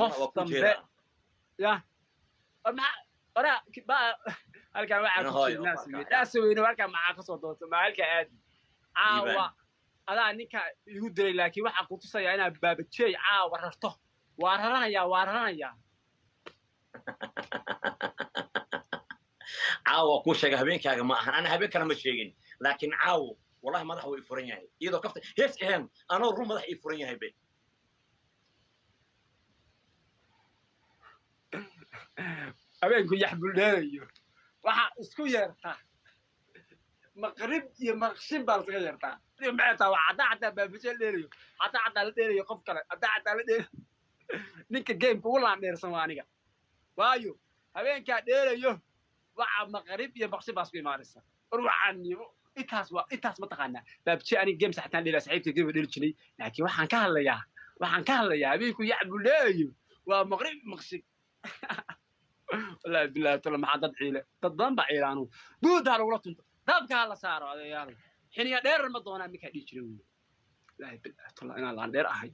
Qof Waa ku dambe jeedaa. Ya maxaa oraa ba halkaan waxaa Ina ku hooyo, jira naas oo weyne, markaa, naas weyne, halkaan maxaa kasoo doonta? Ma halkaa aadi caawa? Liibaan. Adaa ninka igu diray, laakiin waxaan ku tusayaa inaad baabajey caawa rarto. Waa raranayaa, waa raranayaa. Caawa kuu sheega, habeenkaaga ma ahan. Ana habeen kale ma sheegin, laakiin caawo wallahi madax wuu ii furan yahay, iyadoo kafta hees ahayn, anoo run madax ii furan yahay be. Habeenku yaxbuldheerayo waxaa isku yeertaa maqrib iyo maqshin baa lasaga yeertaa. Adiga maxay tahay? Waa haddaa xataa baabajey la dheerayo, haddaa xataa la dheerayo qof kale, haddaa xataa la dheerayo ninka gameka ugu laandheersan waa aniga, waayo habeenkaa dheerayo waxa maqrib iyo maqshin baa isku imaanaysa. War waxaan intaas waa intaas, ma taqaanaa baabajey? Aniga game saxtaan dheelaa, saxiibtay game dheeli jiray, laakiin waxaan ka hadlayaa habeenku yaxbuldheerayo waa maqrib maqshin. Wallahi billahi tala, maxaa dad ciile, dad badan baa ciile. Anugu buuda ha lagula tunto, dabka ha la saaro, adeeyaal xiniya dheerar ma doonaa ninkaa dhihi jiray wey. Wallahi billahi tala inaan laan dheer ahay.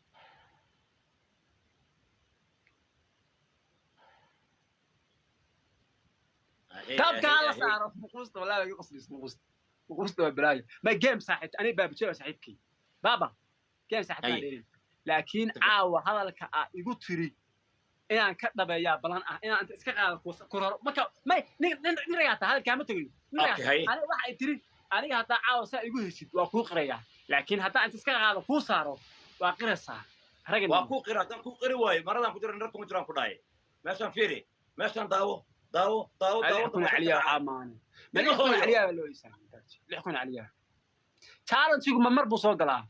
Dabka ha la saaro muquusta. Wallahi waa iga qoslaysa muquusta, muquusta waa balaayo. Ma game saaxiibta aniga baabajey waa saaxiibkay baaba game saaxiibtaan Haye. dheerin, laakiin caawa hadalka aa igu tiri inaan ka dhabeeyaa balan ah, inaan inta iska qaado ku raro marka may nin ragaa taa hadalkaa ma tegayo nin ragaa. Okay, haye. Aniga waxa ay tiri, aniga haddaa caawa saa igu heshid waa kuu qirayaa, laakiin haddaa inta iska qaado kuu saaro waa qiraysaa raganimo. Waa kuu qira. Haddaan kuu qiri waayo, maradaan ku jira nar kuma jiraan ku dhahay. Meeshaan fiiri, meeshaan daawo, daawo, daawo, daawo. 6,000 caliyaa waxaa maane ma Ina 6,000 hooyo. Caliyaa baa loo iisaa 6,000 caliyaa. Challenge-igu ma mar buu soo galaa?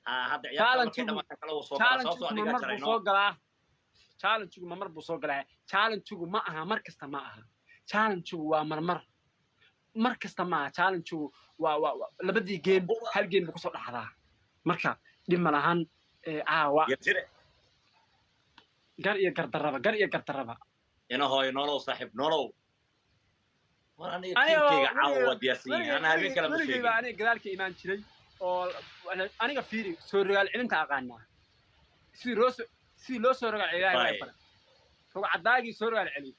Hadda ciyaarta markay Challenge-igu dhamaata kala wuu soo galaa, sababtoo challenge-igu ma adigaa mar buu jarayno. soo galaa? Challenge-igu ma mar buu soo galaa? Challenge-igu ma aha mar kasta, ma aha. Challenge-igu waa marmar, mar kasta ma aha. Challenge-igu waa labadii game hal game buu kusoo dhaxdaa, marka dhib ma lahan. Caawa Yarjire. gar iyo gardarraba, gar iyo gardarraba. Ina hooyo, nolow saaxiib, nolow. War aniga Aniga tiimkayga caawa waa diyaarsan yihiin, ana habeen kale ma weligay sheegin. Baa aniga gadaalka imaan jiray oo aniga fiiri soo rogaal celinta aqaanaa, sidii loo soo rogaal celiyo Ilaahay waa Waay. baray, rog cadaagii soo rogaal celiyo.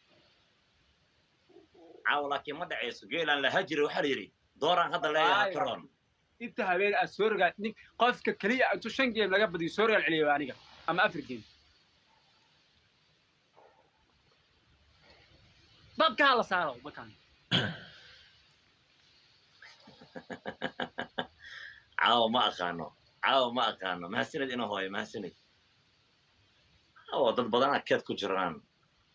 Caawa laakiin ma dhacayso. Geelaan lahaa jiray waxaa la yidhi dooraan hadda leeyaha Waay. ka roon. Inta habeen aad soo rogaal nin qofka keliya intuu shan game laga badiyo soo rogaal celiyo waa aniga, ama afar game. Dabka ha la saaro markaan. Caawa ma aqaano, caawa ma aqaano. Mahadsanid ina hooyo, mahadsanid. Caawa dad badanaa keed ku jiraan.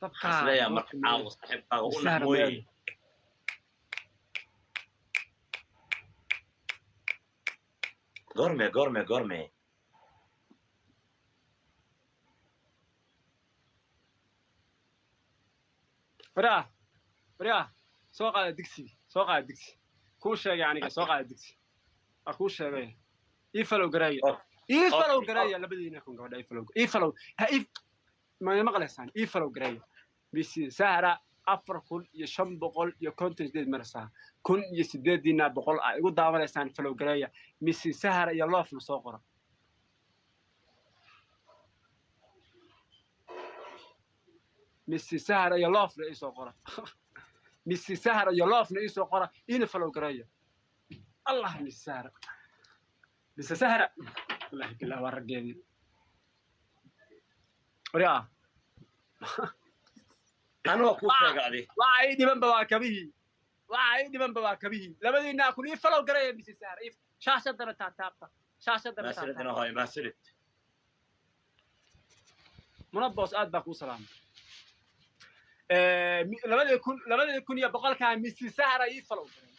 Dabka Waxaan isleeyahay marka caawa saaxiibkaaga u Saar naxmooye. meel. Goorme, goorme, goorme? Waraa, waraa, soo qaada digsi, soo qaada digsi. Kuu sheegay aniga, soo qaada digsi waa kuu sheegay. Ii follow gareeya. Ii follow gareeya labadiina kun gabadha. Ii follow, ii follow, ha ii ma maqlaysaan? Ii follow gareeya. Bisi Sahra 4,558 maraysaa, kun iyo sideediina boqol aa igu daawanaysaan. Follow gareeya Mrs Sahra iyo loofna soo qora. Mrs Sahra iyo loofna ii soo qora, Mrs Sahra iyo loofna ii soo qora, iina follow gareeya. Allah, Mrs Sahra, Mrs Sahra, wallahi billah waa raggeedii. Waryaa. Anigoo kuu sheega adi. Waxa ii dhibanba waa kabihii, waxa ii dhibanba waa kabihii. Labadiinaa kun ii follow gareeya Mrs Sahra, ii shaashadana taataabta, shaashadana Mahadsanid ina taataabta. hooyo, mahadsanid. Munaboos aad baa kuu salaamay. 2,100-kaa Mrs Sahra ii follow gareeya,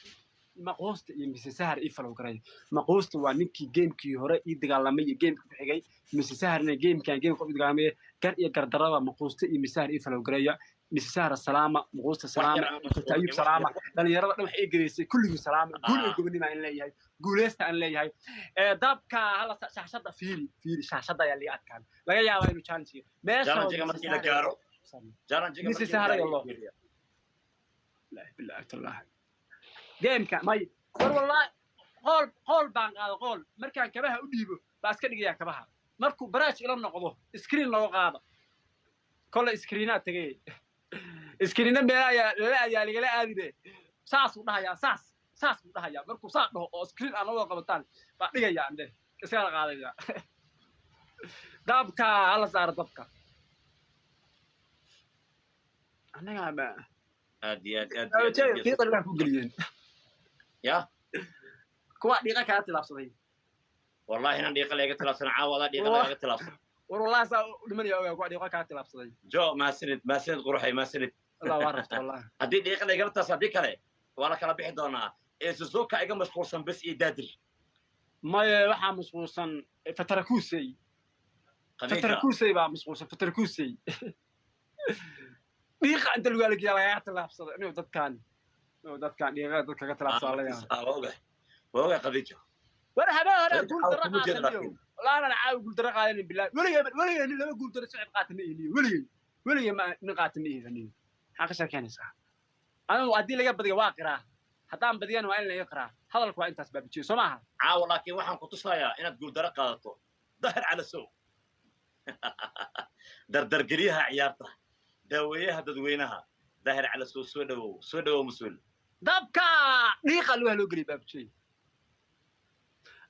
maqoosta iyo Mrs Sahra ii follow gareeya. Maqoosta waa ninkii gamekii hore ii dagaalamay iyo gamekii ku xigay. Mrs Sahrana gamekan gameka u dagaalamay. Gar iyo gardarada maqoosta iyo Mrs Sahra ii follow gareeya. Mrs Sahra salaama, maqoosta Wax salaama, yar aan Dr. Ayub salaama, dhalinyarada dhan wax ii gereysay kulligii salaama. Guul iyo gobonimo aan leeyahay, guuleysta aan leeyahay. Dabka hala shaashada fiiri, fiiri shaashada ayaa liiga adkaan, laga yaabaa inuu challenge meesha Challenge-ga markii la gaaro, challenge-ga Mrs. markii la Sahra gaaro iyo loo. Billahi billahi tallahi gameka may war wallahi qool qool baan qaado, qool markaan kabaha u dhiibo baa iska dhigayaa kabaha. Markuu baraaj ila noqdo, screen looga qaada. Kolle screenaa tegay, screena meela ayaa lala ayaa lagala aadine. Saasuu dhahayaa, saas saas buu dhahayaa. Markuu saa dhaho oo screen aan wada qabataan baa dhigaya, ande iskala qaadaya. Dabka hala saaro, dabka annagaa ma Aad iyo aad, aad iyo aad, aad iyo Dhiiqa lugaha ku geliyeen. Ya. Kuwa dhiiqa kaga tilaabsaday. Wallahi inaan dhiiqa laga tilaabsan caawa, adaa dhiiqa lagaga tilaabsan. War wallahi saa u dhimanaya ogaa, kuwa dhiiqa kaga tilaabsaday. Jo, mahadsanid, mahadsanid quruxay, mahadsanid. Allah waa rabta wallahi. Haddii dhiiqa laygala taas, haddii kale waa la kala bixi doonaa ee Suzuka iga mashquulsan bes iyo Daadir. Maye, waxaa mashquulsan Fatarakusey. Khadiija. Fatarakusey baa mashquulsan. Fatarakusey dhiiqa inta lugaa lageeya lagaga tilaabsaday. Inuu dadkaan dhiiqada dadka ka tilaabsada laga Ah, waa ogahay, waa ogahay, Khadiija. War habeen hore Khadiija guul caawa darro kuma jeedo qaataniyo. laakiin. Walahi ana caawa guul darro qaadanin bilahi. Weligay, weligay nin laba guul darro sicib qaata ma ihiniyo. Weligay, weligay ma nin qaata ma ihiniyo. Maxaa ka sheekeynaysaa? Anigu haddii laga badiyo waa qiraa, haddaan badiyana waa in laga qiraa. Hadalku waa intaas, baabijiyo, soo maaha? Caawa laakiin waxaan ku tusayaa inaad guuldaro qaadato. Dahir Calasow, dardargelyaha ciyaarta, daaweeyaha dadweynaha, Dahir Calasow, soo dhawow, soo dhawow, mas-uul. Dabka dhiiqa lugaha loo geliyay, baabijey.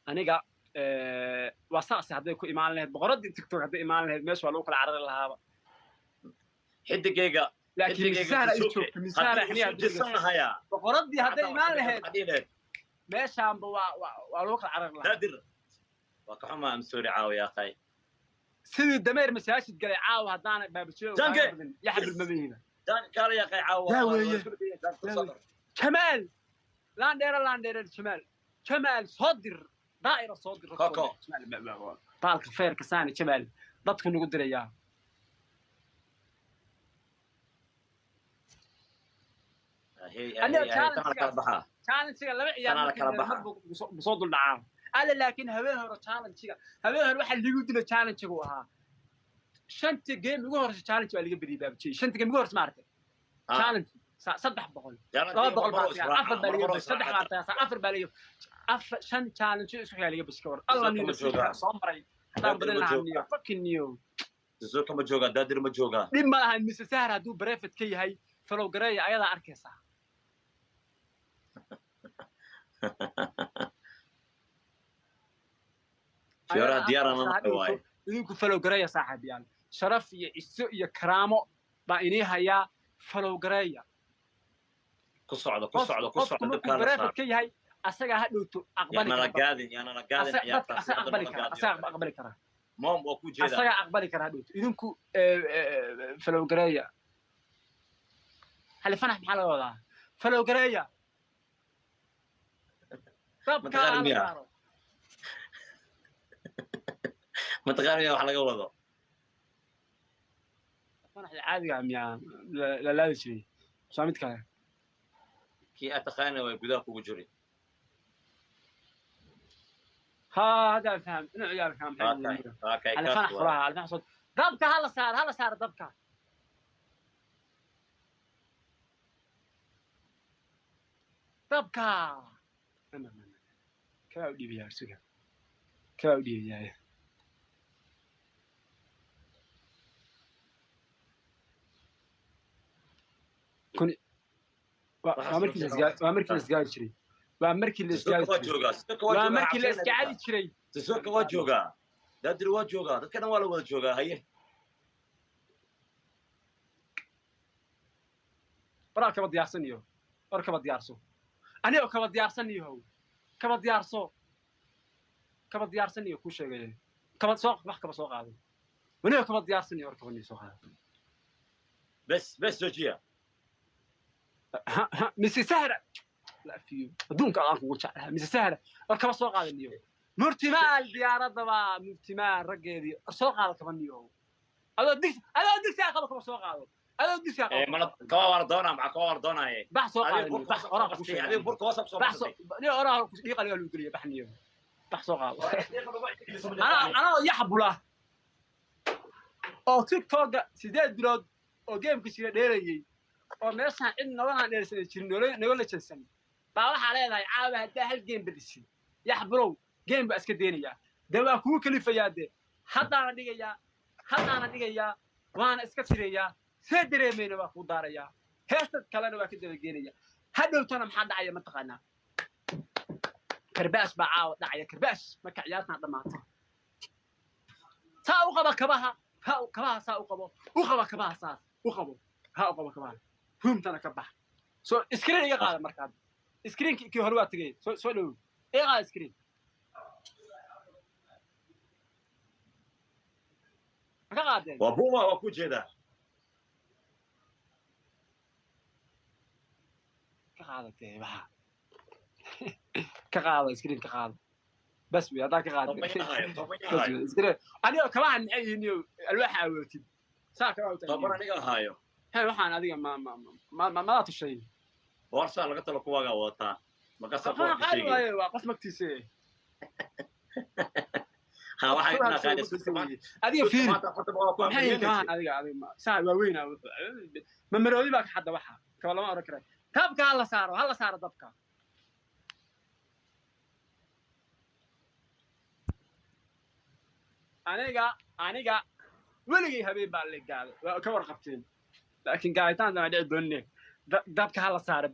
Aniga waa saasi. Hadday ku imaan lahayd boqoradii TikTok, hadday imaan lahayd, meesha waa lagu kala carari lahaaba. Xidigayga. Laakiin Xidigayga misaara ay Suzuki, joogto misaara haddii xiniya isu jisan lahayaa. Boqoradii hadday imaan lahayd Waxaad dhihi lahayd meeshaanba waa lagu kala carari lahaa. Daadir waa ka xumaa, am sorry, caawa yaa qay. Sidii dameer masaajid galay caawa haddaana baabijey. Janke! Yaxbul mamihiina. Kaala yaa qay caawa. Yaa weeye. Jamaal laandheere, laandheere, Jamaal, Jamaal soo dir, daa'ira soo dir. Koko. Baalka feerka saani, Jamaal dadku nagu dirayaa. Aniga Tana kala baxaa. Challenge-ga laba ciyaar Tanaa la kala markii baxa. mar buu soo dul dhacaa alla. Laakiin habeen hore challenge-ga, habeen hore waxaa liigu dila challenge-ga uu ahaa shanta game ugu horeysa. Challenge baa liga badiyay, baabajiyey. Shanta game ugu horeysa maaragtay challenge 300, 200 baa tagaa, afar baa liga bas, saddex baa tagaa, afar baa liga, afar, shan challenge isku xigaa liga bas. Ka war alla Suzuka niyo ma joogaa? Soo maray haddaan Daadir badin ma lahaa joogaa? niyo, fucking niyo. Suzuka ma joogaa? Daadir ma joogaa? Dhib ma lahan. Mise Sahar hadduu brevet ka yahay, follow gareeya, ayadaa arkaysaa. Fiyooraha Ayadaa diyaarana arkaysaa. ma waaye. Idinku follow gareeya, saaxiibayaal. Sharaf iyo ciso iyo karaamo baa inii hayaa, follow gareeya. Ku socdo, ku socdo, ku Qofku socdo. markuu Dabkaa la brevet saaro. ka yahay asagaa ha dhowto aqbali Yaana la kara. gaadin, yaana la gaadin ciyaartaas. Asaga Hadda aqbali nala kara. gaadiyo. Asaga aqbali kara. Moom waa ku jeedaa. Asagaa aqbali kara ha dhowto. Idinku follow gareeya. Hali fanax maxaa laga wadaa? Follow gareeya, dabkaa Mataqaani hala miyaa? saaro. Mataqaanaya wax laga wado? Fanaxda caadiga miyaa la laadi jiray soo mid kale? Kii aad taqaana waa gudaha kugu jiri. Ha, hadda faham inuu ciyaalka waa maxay kay, waa kay. على Kaas fanax waa. furaha على fanax صوت. dabka hala saaro, hala saaro dabka. Dabka kabaa u dhiibayaa, suga, kabaa u dhiibayaa. Kun waa markii la waa markii la isgaari jiray, waa markii la Suzuka isgaari waa jiray. joogaa, Suzuka waa Waa joogaa. markii la Cabsina. isgaari jiray. Suzuka waa joogaa, Daadir waa joogaa, dadka dhan waa la wada joogaa. Haye. Waraa kaba diyaarsan iyo war kaba diyaarso, anigoo kaba diyaarsan iyohow, kaba diyaarso, kaba diyaarsan iyo kuu sheegaya, kaba soo wax, kaba soo qaado, anigoo kaba diyaarsan iyo war kaba nii soo qaado. Bes, bes, joojiya. Mise Sahra la afiyo adduunka aan kugu jeclahay. Mise Sahra war kaba soo qaada niyo. Murtimaal diyaaradaba, murtimaal raggeedii war soo qaado kaba niyo. Adoo digsi, adoo digsi qaba, kaba soo qaado, adoo digsi qaba. Ee, mala kaba waa la doonaa, maxaa kaba waa la doonaaye? Bax soo Adiga qaada niyo. burka Bax hoos oraa ku soo sheegay. adiga burka hoos soo bax soo marsatay. niyo, oraa dhiiqa laga lagu geliya. Bax niyo, bax soo qaado. Anaa yaxbula oo TikToka 8 bilood oo gameka jira dheelayay oo meeshaan cid noganaan dheelsan jirin nogala jensan baa waxaa leedahay caawa haddaa hal game badisid, yaxbulow, game baa iska deenayaa, dee waa kugu kalifayaa dee. Haddaana dhigayaa, haddaana dhigayaa, waana iska tirayaa. See dareemayna waa kuu daarayaa, heestad kalena waa ka dabageenaya. Hadhowtana maxaa dhacaya mataqaanaa? Karbaash baa caawa dhacaya, karbaash marka ciyaartan dhammaato. Saa u qaba kabaha, kabaha saa u qabo, u qaba kabaha, saas u qabo, ha u qabo kabaha, roomtana ka bax. So screen iga qaada marka hadda. Screen kii hore waa tegay. Soo dhowow, iga qaada screen. Ma ka qaadeen? Waa buuba, waa ku jeedaa. Ka qaadatee waxa ka qaado, screen ka qaado bas wey haddaa ka Toban qaadeen. yahayo, 10 Bas yahayo. wey, screen aniga kabahan maxay yihiin iyo alwaaxa awootid saa kabaha u 10 taagan. Aniga ahaayo. Hey, waxaan adiga ma ma ma ma madaa tushay? Boorsaa laga talo kuwaagaa wadataa makasa. Qofaan Kuwa ka qaadi sheegay. waaye, waa qof magtiisa. Ha, waxay inaa qaadaysa. Adiga fiiri. Maanta 40 ku maxay yihiin kabahan? amriyeynaysa. Adiga saa waaweynaa, ma maroodi baa ka xadda? Waxa kaba lama oran kara. Dabka ha la saaro, ha la saaro dabka. Aniga weligay habeen baa la gaaday, waa ka warqabteen, laakiin gaaditaan dama dhici doonine. Dabka ha la saaro.